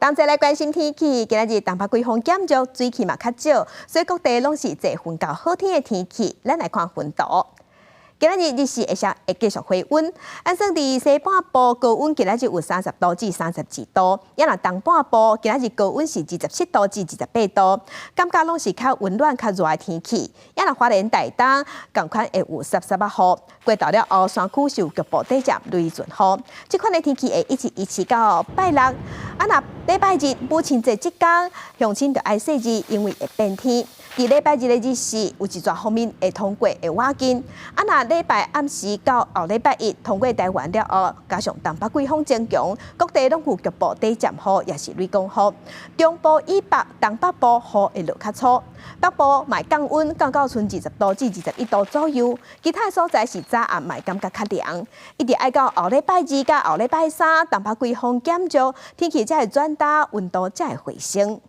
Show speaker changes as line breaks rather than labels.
同齊來關心天氣，今仔日東北季風減弱，水汽嘛較少，所以各地攏是濟雲到好天的天氣。咱來看雲圖。今仔日日時會上會繼續回溫，按算佇西半部高溫今仔日有30度至32度，抑若東半部今仔日高溫是27度至28度，感覺攏是較溫暖、較熱的天氣。抑若花蓮、台東仝款會有濕濕仔雨，過晝了後山區是有局部短暫雷陣雨。這款的天氣會一直維持到拜六。啊，若禮拜日母親節這工，鄉親就愛細緻，因為會變天。佇禮拜日的日時，有一逝鋒面會通過會倚近。啊，若禮拜暗時到後禮拜一通過台灣了後，加上東北季風增強，各地攏有局部短暫雨，抑是雷公雨。中部以北、東北部雨會落較粗，北部嘛降溫降到賰20度至21度左右，其他所在是早暗嘛會感覺較涼。一直愛到後禮拜二佮後禮拜三，東北季風減弱，天氣才會轉焦，溫度才會回升。